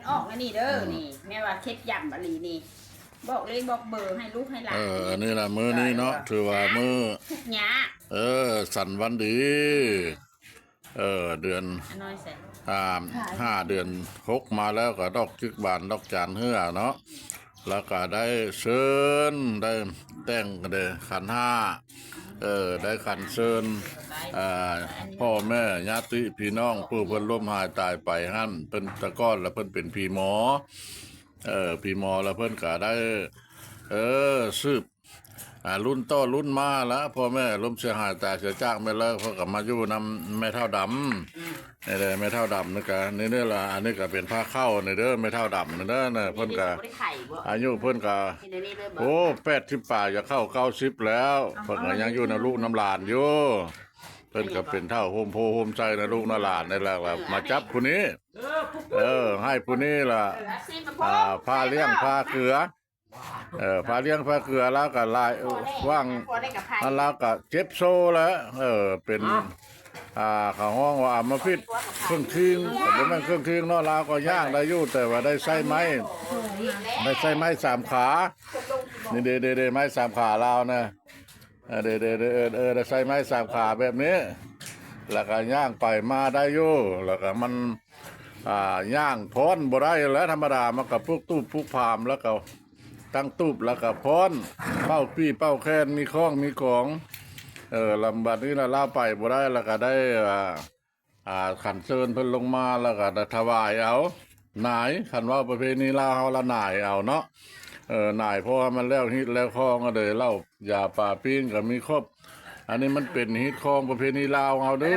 ອອກແລ້ວນີ້ເດີ ນີ້ ແມ່ວ່າເຄັດຢຳອີ່ຫຼີນີ້ ບອກເລກບອກເບີໃຫ້ລູກໃຫ້ຫຼານ. ເອີ ອັນນີ້ລະ ມື້ນີ້ເນາະ ຖືວ່າມື້ທຸກຍາກ ເອີ ສັນວັນດີ ເອີ ເດືອນ ອານ້ອຍໃສ ອ່າ ຫ້າເດືອນຫົກມາແລ້ວ ກໍດອກຈຶກບານດອກຈານເຮືອເນາະ ແລ້ວກໍໄດ້ເຊີນ ໄດ້ແຕ່ງ ໄດ້ຂັນຫ້າ ເອີ ໄດ້ຂັນເຊີນ ອ່າ ພໍ່ແມ່ຍາດຕິພີ່ນ້ອງຜູ້ເພິ່ນລົ້ມຫາຍຕາຍໄປຫັ້ນ ເພິ່ນແຕ່ກ່ອນລະເພິ່ນເປັນຜີໝໍ ເອີ ຜີໝໍລະເພິ່ນກະໄດ້ ເອີ ສືບ ອ່າ ລຸ້ນຕໍ່ລຸ້ນມາລະ ພໍ່ແມ່ລົ້ມເສຍຫາຍຕາຍເສຍຈາກໄປແລ້ວ ເພິ່ນກະມາຢູ່ນຳແມ່ເຖົ້າດຳ ອືມ ນີ້ແຫຼະ ແມ່ເຖົ້າດຳນີ້ກະ ນີ້ ນີ້ລະ ອັນນີ້ກະເປັນພາເຂົ້ານີ້ເດີ ແມ່ເຖົ້າດຳນີ້ເດີ ເພິ່ນກະ ອາຍຸເພິ່ນກະ ໂອ້ ແປດສິບປາຍ ຈະເຂົ້າເກົ້າສິບແລ້ວ ເພິ່ນກະຍັງຢູ່ນຳລູກນຳຫຼານຢູ່ ເພິ່ນກະເປັນເຖົ້າໂຮມໂພໂຮມໄຊນຳລູກນຳຫຼານນີ້ແຫຼະ ມາຈັບຜູ້ນີ້ ເອີ ໃຫ້ຜູ້ນີ້ລະ ອ່າ ພາລ້ຽງພາເກືອ ເອີ ພາລ້ຽງພາເກືອ ລາວກະຫຼາຍ ເອີ ວ່າງ ອັນລາວກະເຈັບໂຊແລ້ວ ເອີ ເປັນ ອ່າ ເຂົາຮ້ອງວ່າອຳມະພິດເຄິ່ງທີງ ບໍ່ແມ່ນເຄິ່ງທີງເນາະ ລາວກໍຍ່າງໄດ້ຢູ່ ແຕ່ວ່າໄດ້ໃຊ້ໄມ້ ໄດ້ໃຊ້ໄມ້ສາມຂາ ນີ້ເດໆໆ ໄມ້ສາມຂາລາວນະ ເອີ ເດ ເດ ເດ ເອີ ເອີ ໄດ້ໃຊ້ໄມ້ສາມຂາແບບນີ້ ແລ້ວກະຍ່າງໄປມາໄດ້ຢູ່ ແລ້ວກະມັນ ອ່າ ຍ່າງຟ້ອນບໍ່ໄດ້ແຫຼະ ທຳມະດາມັນກະປຸກຕູບປຸກຜາມ ແລ້ວກະຕັ້ງຕູບ ແລ້ວກະຟ້ອນ ເປົ່າປີ້ເປົ່າແຄນ ມີຄ້ອງມີກອງ ເອີ ລະບາດນີ້ລະລາວໄປບໍ່ໄດ້ ແລ້ວກະໄດ້ ອ່າ ອ່າ ຂັນເຊີນເພິ່ນລົງມາ ແລ້ວກໍໄດ້ຖວາຍເອົາ ໜາຍ ຄັນເວົ້າປະເພນີລາວເຮົາລະໜາຍເອົາເນາະ ເອີ ໜາຍ ເພາະວ່າມັນແລ້ວຮີດແລ້ວຄອງ ກໍເລີຍເຫຼົ້າຢາປາປີ້ງກໍມີຄົບ ອັນນີ້ມັນເປັນຮີດຄອງປະເພນີລາວເຮົາເດີ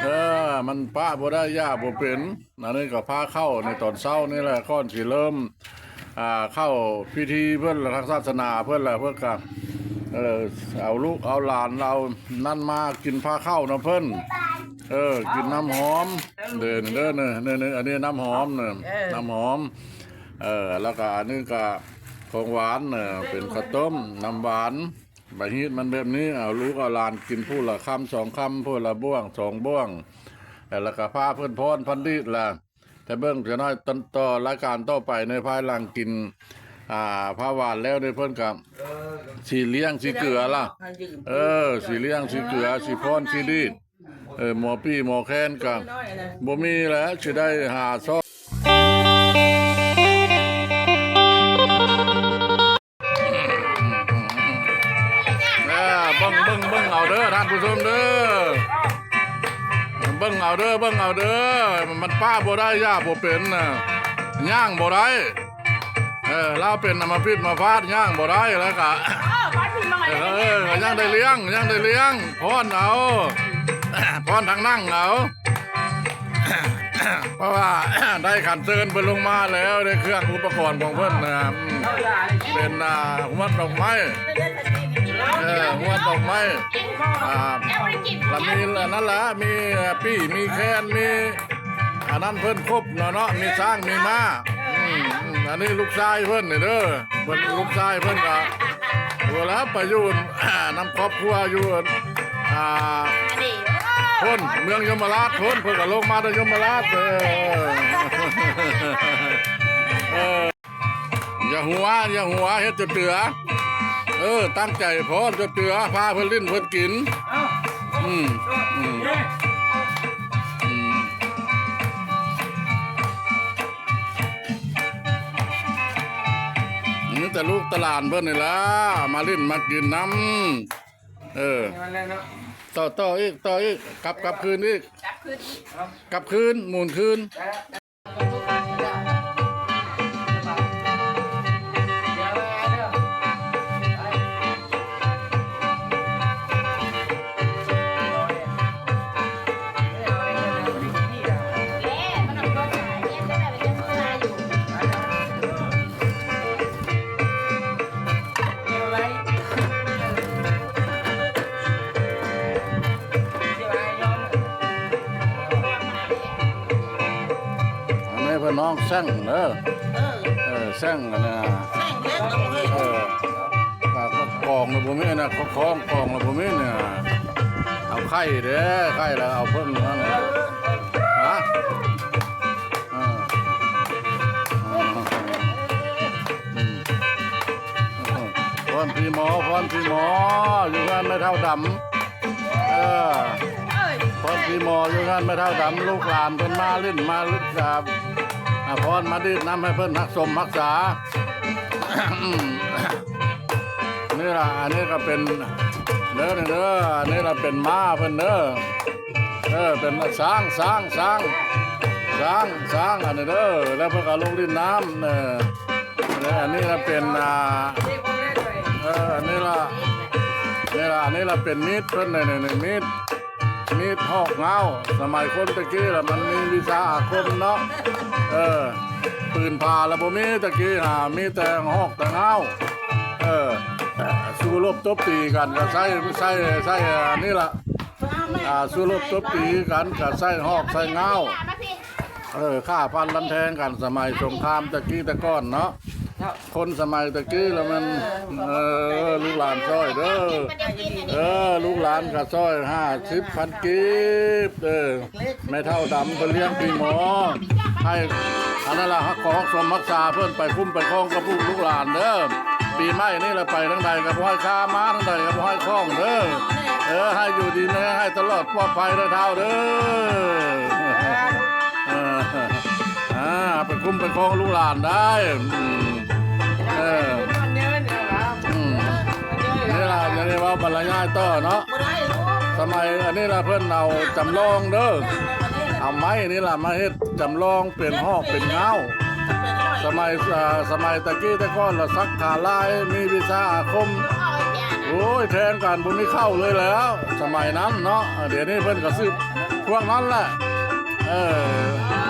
ເອີ ມັນປະບໍ່ໄດ້ ຢ່າບໍ່ເປັນ ອັນນີ້ກໍພາເຂົ້າໃນຕອນເຊົ້ານີ້ແຫຼະ ກ່ອນຊິເລີ່ມ ອ່າ ເຂົ້າພິທີເພິ່ນລະ ທາງສາສະໜາເພິ່ນລະ ເພິ່ນກະ ເອີ ເອົາລູກເອົາຫຼານເອົານັ້ນມາກິນພາເຂົ້ານຳເພິ່ນ ເອີ ກິນນ້ຳຫອມ ເດີ ເດີ ນີ້ ນີ້ ນີ້ ອັນນີ້ນ້ຳຫອມ ນີ້ ເອີ ນ້ຳຫອມ ເອີ ແລ້ວກະອັນນີ້ກະຂອງຫວານ ເອີ ເປັນເຂົ້າຕົ້ມ ນ້ຳຫວານ ໃບຮີດມັນແບບນີ້ ເອົາລູກເອົາຫຼານກິນຜູ້ລະຄຳສອງຄຳ ຜູ້ລະບ້ວງສອງບ້ວງ ແລ້ວກະພາເພິ່ນຟ້ອນພັນດີດລະ ຖ້າເບິ່ງຈັກໜ້ອຍ ຕອນ ຕໍ່ລາຍການຕໍ່ໄປໃນພາຍຫຼັງກິນ ອ່າ ພາຫວານແລ້ວນີ້ ເພິ່ນກະຊິລ້ຽງຊິເກືອລະ ເອີ ຊິລ້ຽງຊິເກືອ ຊິຟ້ອນຊິດີດ ເອີ ໝໍປີ້ໝໍແຄນກະບໍ່ມີແລ້ວ ຊິໄດ້ຫາຊອກ ເອີ ເບິ່ງ ເບິ່ງ ເບິ່ງເອົາເດີທ່ານຜູ້ຊົມເດີ ເບິ່ງເອົາເດີ ເບິ່ງເອົາເດີ ມັນປະບໍ່ໄດ້ ຢ່າບໍ່ເປັນນະ ຍ່າງບໍ່ໄດ້ ເອີ ລາວເປັນອຳມະພິດມາພາດ ຍ່າງບໍ່ໄດ້ ແລ້ວກະ ເອີ ຍັງໄດ້ລ້ຽງ ຍັງໄດ້ລ້ຽງ ຟ້ອນເອົາ ຟ້ອນທາງນັ່ງເອົາ ເພາະວ່າໄດ້ຂັນເຊີນເພິ່ນລົງມາແລ້ວ ໄດ້ເຄື່ອງອຸປະກອນຂອງເພິ່ນນະ ເປັນ ອ່າ ຫວດດອກໄມ້ ເອີ ຫວດດອກໄມ້ ອ່າ ລະມີອັນນັ້ນລະ ມີປີ້ ມີແຄນ ມີອັນນັ້ນເພິ່ນຄົບເນາະ ເນາະ ມີຊ້າງ ມີມ້າ ອືມ ອັນນີ້ລູກຊາຍເພິ່ນນີ້ເດີ ເພິ່ນ ລູກຊາຍເພິ່ນກະ ໂອ້ ລະໄປຢູ່ນຳຄອບຄົວຢູ່ ອ່າ ພຸ້ນ ເມືອງຍົມມະລາດພຸ້ນ ເພິ່ນກະລົງມາແຕ່ຍົມມະລາດ ເອີ ເອີ ຢ່າຫົວ ຢ່າຫົວ ເຮັດຈົນເຈື່ອ ເອີ ຕັ້ງໃຈຟ້ອນຈົນເຈື່ອ ພາເພິ່ນຫຼິ້ນເພິ່ນກິນ ອືມ ອືມ ອືມ. ມີແຕ່ລູກແຕ່ຫຼານເພິ່ນນີ້ລະ ມາຫຼິ້ນມາກິນນຳ ເອີ ຕໍ່ ຕໍ່ອີກ ຕໍ່ອີກ ກັບ ກັບຄືນອີກ ກັບຄືນອີກ ກັບຄືນ ໝູນຄືນ. ອັນນີ້ເພິ່ນຮ້ອງແຊງເດີ ເອີ ເອີ ແຊງອັນນະ ແຊງເລັກເອີ ເອີ ກອງລະບໍ່ມີນະ ຂອງກອງລະບໍ່ມີນະ ເອົາໄຂ່ເດ້ ໄຂ່ລະເອົາເພິ່ງນັ້ນ ຮະ ເອີ. ໝໍ ພອນພີ່ໝໍ ຢູ່ເຮືອນແມ່ເຖົ້າດຳ. ເອີ ພອນພີ່ໝໍ ຢູ່ເຮືອນແມ່ເຖົ້າດຳ. ລູກຫຼານເພິ່ນມາຫຼິ້ນມາ ອ່າ ອ່າ ພອນມາດີດນຳໃຫ້ເພິ່ນຮັກສົມຮັກສາ. ນີ້ລະ ອັນນີ້ກໍເປັນເດີ ນີ້ເດີ ອັນນີ້ລະເປັນມ້າເພິ່ນເດີ. ເອີ ເປັນຊ້າງ ຊ້າງ ຊ້າງ ຊ້າງ ຊ້າງ ອັນນີ້ເດີ. ແລ້ວເພິ່ນກໍລົງຫຼິ້ນນ້ຳ ເອີ ເອີ ອັນນີ້ລະເປັນ ອ່າ ເອີ ອັນນີ້ລະ ນີ້ລະ ອັນນີ້ລະເປັນມີດເພິ່ນ ນີ້ ນີ້ ມີດ ມີດຫອກງາວ. ສະໄໝຄົນແຕ່ກີ້ລະມັນມີວິຊາອາຄົມເນາະ. ເອີ ປືນຜາລະບໍ່ມີແຕ່ກີ້ ຫາມີແຕ່ຫອກແຕ່ງາວ. ເອີ ສູ້ລົບຕົບຕີກັນກໍໃຊ້ ໃຊ້ ໃຊ້ອັນນີ້ລະ ອ່າ ສູ້ລົບຕົບຕີກັນກໍໃຊ້ຫອກໃຊ້ງາວ. ເອີ ຂ້າຟັນລັນແທງກັນສະໄໝສົງຄາມແຕ່ກີ້ແຕ່ກ່ອນເນາະ. ຄົນສະໄໝແຕ່ກີ້ລະແມ່ນ ເອີ ເອີ ລູກຫຼານຊ່ອຍເດີ. ເອີ ລູກຫຼານກໍຊ່ອຍຫ້າສິບພັນກີບ. ເອີ ແມ່ເຖົ້າດຳເພິ່ນລ້ຽງປີໝໍ ໃຫ້ ອັນນັ້ນລະ ຮັກຂອງຮັກສົມຮັກສາເພິ່ນ ໄປຄຸ້ມໄປຄອງກັບລູກ ລູກຫຼານເດີ. ປີໃໝ່ນີ້ລະໄປທາງໃດກໍບໍ່ໃຫ້ຄາ ມາທາງໃດກໍບໍ່ໃຫ້ຂ້ອງເດີ. ເອີ ໃຫ້ຢູ່ດີມີແຮງ ໃຫ້ຕະຫຼອດປອດໄພເດີເຖົ້າເດີ. ເອີ ອ່າ ໄປຄຸ້ມໄປຄອງລູກຫຼານໄດ້. ເອີ ອືມ ນີ້ລະ ຢ່າໄດ້ເວົ້າບັນລະຍາຍຕໍ່ເນາະ. ສະໄໝອັນນີ້ລະເພິ່ນເອົາຈຳລອງເດີ ເອົາໄມ້ນີ້ລະມາເຮັດຈຳລອງເປັນຫອກເປັນງາວ. ສະໄໝ ອ່າ ສະໄໝແຕ່ກີ້ແຕ່ກ່ອນລະສັກຂາລາຍ ມີວິຊາອາຄົມ. ໂອ້ຍ ແທງກັນບໍ່ມີເຂົ້າເລີຍແລ້ວ ສະໄໝນັ້ນເນາະ. ດຽວນີ້ເພິ່ນກໍສືບພວກນັ້ນແຫຼະ. ເອີ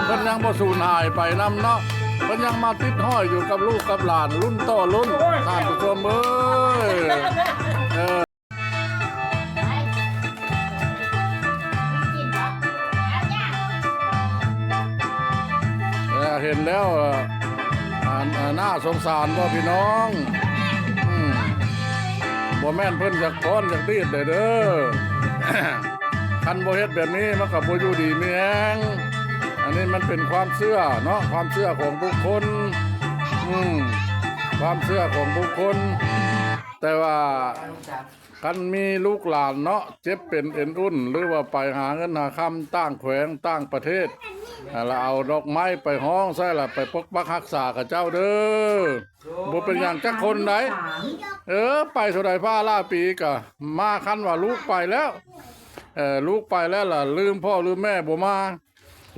ເພິ່ນຍັງບໍ່ສູນຫາຍໄປນຳເນາະ ເພິ່ນຍັງມາຕິດຫ້ອຍຢູ່ກັບລູກກັບຫຼານລຸ້ນຕໍ່ລຸ້ນ ທ່ານຜູ້ຊົມເອີຍ. ເອີ ເອີ ເຫັນແລ້ວ ອ່າ ໜ້າສົງສານບໍ່ພີ່ນ້ອງ? ອືມ ບໍ່ແມ່ນເພິ່ນຢາກຟ້ອນຢາກດີດໄດ໋ເດີ. ຄັນບໍ່ເຮັດແບບນີ້ມັນກໍບໍ່ຢູ່ດີມີແຮງ. ອັນນີ້ມັນເປັນຄວາມເຊື່ອເນາະ ຄວາມເຊື່ອຂອງບຸກຄົນ. ອືມ ຄວາມເຊື່ອຂອງບຸກຄົນ. ແຕ່ວ່າຄັນມີລູກຫຼານເນາະ ເຈັບເປັນເອັນອຸ່ນ ຫຼືວ່າໄປຫາເງິນຫາຄຳຕ່າງແຂວງຕ່າງປະເທດ ແລ້ວເອົາດອກໄມ້ໄປຮ້ອງໃສ່ ແລ້ວໄປປົກປັກຮັກສາເຂົາເຈົ້າເດີ. ບໍ່ເປັນຫຍັງຈັກຄົນໃດ. ເອີ ໄປເທົ່າໃດຟ້າຫຼາຍປີກະມາ ຄັນວ່າລູກໄປແລ້ວ ເອີ ລູກໄປແລ້ວລະລືມພໍ່ລືມແມ່ບໍ່ມາ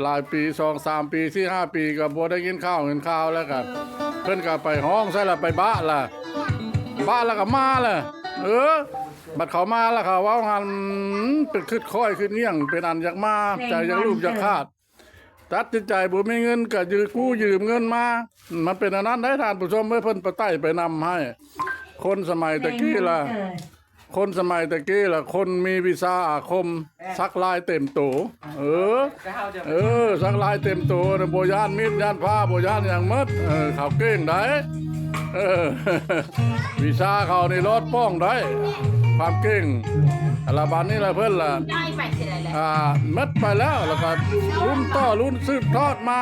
ຫຼາຍປີ ສອງສາມປີ ສີ່ຫ້າປີ ກໍບໍ່ໄດ້ຍິນຂ່າວເຫັນຂ່າວ ແລ້ວກໍເພິ່ນກໍໄປຮ້ອງໃສ່ລະ ໄປບະລະ ບະລະກໍມາລະ. ເອີ ບັດເຂົາມາລະ ເຂົາເວົ້າຫັ້ນ ເປັນຄຶດຄ້ອຍຄຶດຫຍັງ ເປັນອັນຢາກມາ ໃຈຢາກລູບຢາກຂາດ. ຕັດສິນໃຈບໍ່ມີເງິນກໍຢືມ ກູ້ຢືມເງິນມາ. ມັນເປັນອັນນັ້ນໄດ໋ທ່ານຜູ້ຊົມເອີຍ ເພິ່ນປະໄຕ້ໄປນຳໃຫ້. ຄົນສະໄໝແຕ່ກີ້ລະ ຄົນສະໄໝແຕ່ກີ້ລະ ຄົນມີວິຊາອາຄົມ ສັກລາຍເຕັມໂຕ. ເອີ ເອີ ສັກລາຍເຕັມໂຕນະ ບໍ່ຢ້ານມີດຢ້ານພ້າ ບໍ່ຢ້ານຫຍັງໝົດ. ເອີ ເຂົາເກັ່ງໄດ໋. ເອີ ວິຊາເຂົານີ້ລອດປ້ອງໄດ້ ຄວາມເກັ່ງ. ລະບາດນີ້ລະເພິ່ນລະ ອ່າ ໝົດໄປແລ້ວ ລະກະລຸ້ນຕໍ່ລຸ້ນສືບທອດມາ.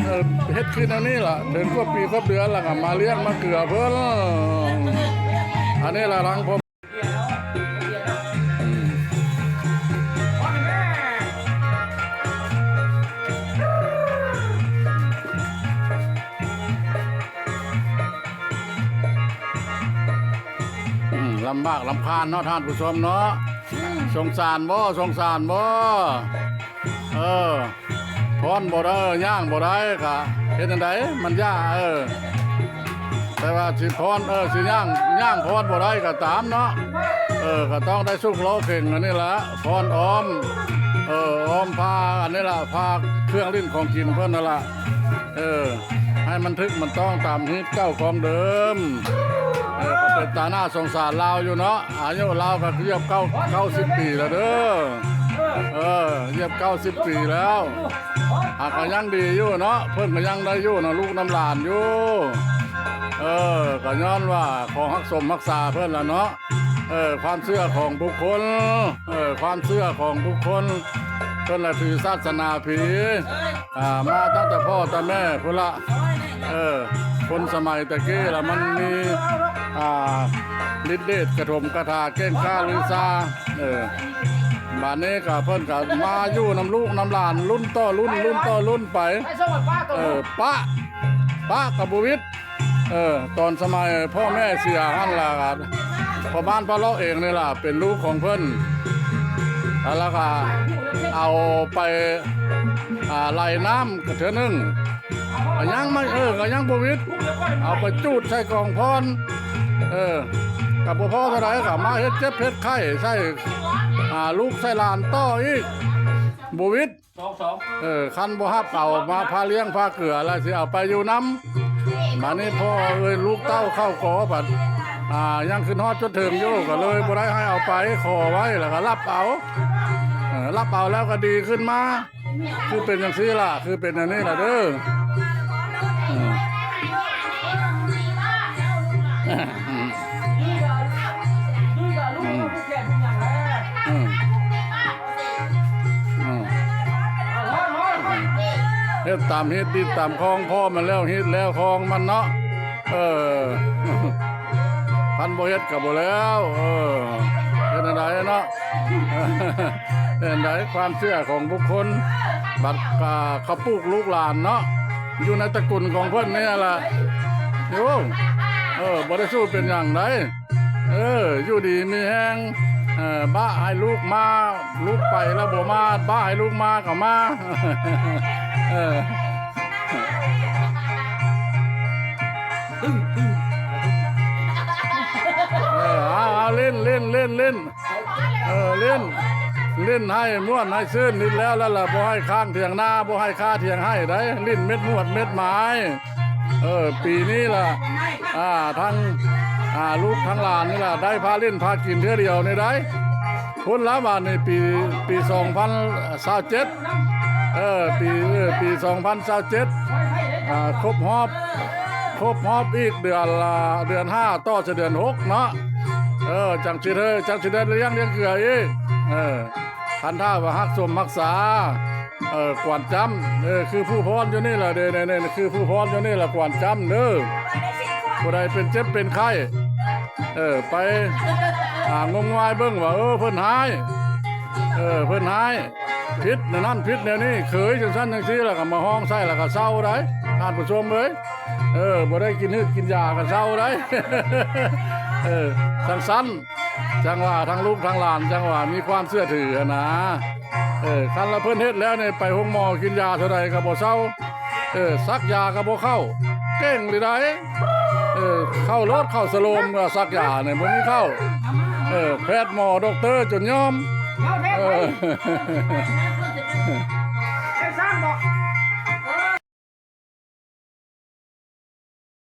ເອີ ເຮັດຄືແນວນີ້ລະ ເຖິງຄວບປີຄວບເດືອນລະກະມາລ້ຽງມາເກືອເພິ່ນ. ອັນນີ້ລະຫຼັງ ອືມ ລຳບາກລຳຄານເນາະທ່ານຜູ້ຊົມເນາະ. ສົງສານບໍ່? ສົງສານບໍ່? ເອີ ຟ້ອນບໍ່ໄດ້ ຍ່າງບໍ່ໄດ້ ກະເຮັດແນວໃດ? ມັນຍາກ. ເອີ ແຕ່ວ່າຊິຟ້ອນ ເອີ ຊິຍ່າງ ຍ່າງຟ້ອນບໍ່ໄດ້ກໍຕາມເນາະ. ເອີ ກໍຕ້ອງໄດ້ຊຸກລໍ້ເຄັ່ງອັນນີ້ລະ ຟ້ອນອ້ອມ ເອີ ອ້ອມພາອັນນີ້ລະ ພາເຄື່ອງຫຼິ້ນຂອງກິນເພິ່ນນັ້ນລະ. ເອີ ໃຫ້ມັນຖືກມັນຕ້ອງຕາມຮີດເກົ່າຂອງເດີມ. ເອີ ກໍເປັນຕາໜ້າສົງສານລາວຢູ່ເນາະ. ອາຍຸລາວກໍເກືອບເກົ້າ ເກົ້າສິບປີແລ້ວເດີ. ເອີ ເກືອບເກົ້າສິບປີແລ້ວ. ຫາກກໍຍັງດີຢູ່ເນາະ ເພິ່ນກໍຍັງໄດ້ຢູ່ນຳລູກນຳຫຼານຢູ່. ເອີ ກໍຍ້ອນວ່າຂອງຮັກສົມຮັກສາເພິ່ນລະເນາະ. ເອີ ຄວາມເຊື່ອຂອງບຸກຄົນ ເອີ ຄວາມເຊື່ອຂອງບຸກຄົນ ເພິ່ນລະຖືສາສະໜາຜີ ອ່າ ມາຕັ້ງແຕ່ພໍ່ແຕ່ແມ່ພຸ້ນລະ. ເອີ ຄົນສະໄໝແຕ່ກີ້ລະມັນມີ ອ່າ ລິດເດດກະຖົມກະຖາແກ້ງຄ້າລືຊາ ເອີ ບາດນີ້ກະເພິ່ນກະມາຢູ່ນຳລູກນຳຫຼານລຸ້ນຕໍ່ລຸ້ນ ລຸ້ນຕໍ່ລຸ້ນໄປ ເອີ ປະ ປະກະບໍ່ຫວິດ ເອີ ຕອນສະໄໝພໍ່ແມ່ເສຍຫັ້ນລະ ພໍ່ບ້ານພະເລາະເອງນີ້ລະເປັນລູກຂອງເພິ່ນ ລະກະເອົາໄປ ອ່າ ໄລ່ນ້ຳກະເທື່ອໜຶ່ງ ກະຍັງມາ ເອີ ກະຍັງບໍ່ຫວິດ ເອົາໄປຈູດໃສ່ກອງພອນ ເອີ ກະບໍ່ພໍເທົ່າໃດ ກະມາເຮັດເຈັບເຮັດໄຂ້ໃສ່ ອ່າ ລູກໃສ່ຫຼານຕໍ່ອີກ ບໍ່ຫວິດ ເອີ ຄັນບໍ່ຮັບເອົາມາພາລ້ຽງພາເກືອລະຊິເອົາໄປຢູ່ນຳ ບາດນີ້ພໍ່ເອີຍລູກເຕົ້າເຂົ້າກໍບັດ ອ່າ ຍັງຂຶ້ນຮອດຈົນເຖິງຢູ່ ກະເລີຍບໍ່ໄດ້ໃຫ້ເອົາໄປ ຂໍໄວ້ ລະກະລັບເອົາ ເອີ ລັບເອົາແລ້ວກະດີຂຶ້ນມາ ຄືເປັນຈັ່ງຊີ້ລະ ຄືເປັນອັນນີ້ລະເດີ ອືມ ອືມ ອືມ ອືມ ເຮັດຕາມຮີດດິດຕາມຄອງ ພໍມັນແລ້ວຮີດແລ້ວຄອງມັນເນາະ ເອີ ຄັນບໍ່ເຮັດກະບໍ່ແລ້ວ ເອີ ເຮັດແນວໃດເນາະ ເຫັນໃດ ຄວາມເຊື່ອຂອງບຸກຄົນ ບັດກະເຂົາປູກລູກຫຼານເນາະ ຢູ່ໃນຕະກຸນຂອງເພິ່ນນີ້ລະ ໂອ້ ເອີ ບໍ່ໄດ້ສູ້ເປັນຫຍັງໃດ ເອີ ຢູ່ດີມີແຮງ ເອີ ບະໃຫ້ລູກມາ ລູກໄປລະບໍ່ມາ ບະໃຫ້ລູກມາກະມາ ເອີ ເອີ ເອົາ ເອົາ ຫຼິ້ນ ຫຼິ້ນ ຫຼິ້ນ ຫຼິ້ນ ເອີ ຫຼິ້ນ ຫຼິ້ນໃຫ້ມ່ວນໃຫ້ຊື່ນ ຫຼິ້ນແລ້ວ ແລ້ວລະບໍ່ໃຫ້ຄ້າງຖຽງນາ ບໍ່ໃຫ້ຄາຖຽງໄຮ່ໃດ ຫຼິ້ນເມັດມວດເມັດໝາຍ ເອີ ປີນີ້ລະ ອ່າ ທັງ ອ່າ ລູກທັງຫຼານນີ້ລະ ໄດ້ພາຫຼິ້ນພາກິນເທື່ອດຽວນີ້ໃດ ພຸ້ນລະບາດນີ້ ປີ ປີສອງພັນຊາວເຈັດ ເອີ ປີ ເອີ ປີສອງພັນຊາວເຈັດ ອ່າ ຄົບຮອບ ຄົບຮອບອີກເດືອນລະ ເດືອນຫ້າຕໍ່ຈະເດືອນຫົກເນາະ ເອີ ຈັ່ງຊິເທີ ຈັ່ງຊິໄດ້ລ້ຽງ ລ້ຽງເກືອອີກ ເອີ ຄັນຖ້າວ່າຮັກສົມຮັກສາ ເອີ ກວນຈຳ ເອີ ຄືຜູ້ພອນຢູ່ນີ້ລະເດ້ ນີ້ ນີ້ ຄືຜູ້ພອນຢູ່ນີ້ລະ ກວນຈຳເດີ ຜູ້ໃດເປັນເຈັບເປັນໄຂ້ ເອີ ໄປ ອ່າ ງົມງາຍເບິ່ງວ່າ ເອີ ເພິ່ນຮ້າຍ ເອີ ເພິ່ນຮ້າຍ ຜິດແນວນັ້ນຜິດແນວນີ້ ເຂີຍຈັ່ງຊັ້ນຈັ່ງຊີ້ ລະກະມາຮ້ອງໃສ່ ລະກະເຊົາໄດ໋ ທ່ານຜູ້ຊົມເອີຍ ເອີ ບໍ່ໄດ້ກິນຮືດກິນຢາກະເຊົາໄດ໋ ເອີ ຈັ່ງຊັ້ນ ຈັ່ງວ່າທັງລູກທັງຫຼານ ຈັ່ງວ່າມີຄວາມເຊື່ອຖືຫັ້ນນາ ເອີ ຄັນລະເພິ່ນເຮັດແລ້ວນີ້ ໄປໂຮງໝໍກິນຢາເທົ່າໃດກະບໍ່ເຊົາ ເອີ ສັກຢາກະບໍ່ເຂົ້າ ເກັ່ງເລີຍໃດ໋ ເອີ ເຂົ້າໂລດ ເຂົ້າສະໂລມ ສັກຢານີ້ບໍ່ມີເຂົ້າ ເອີ ແພດໝໍດັອກເຕີຈົນຍອມ ເອີ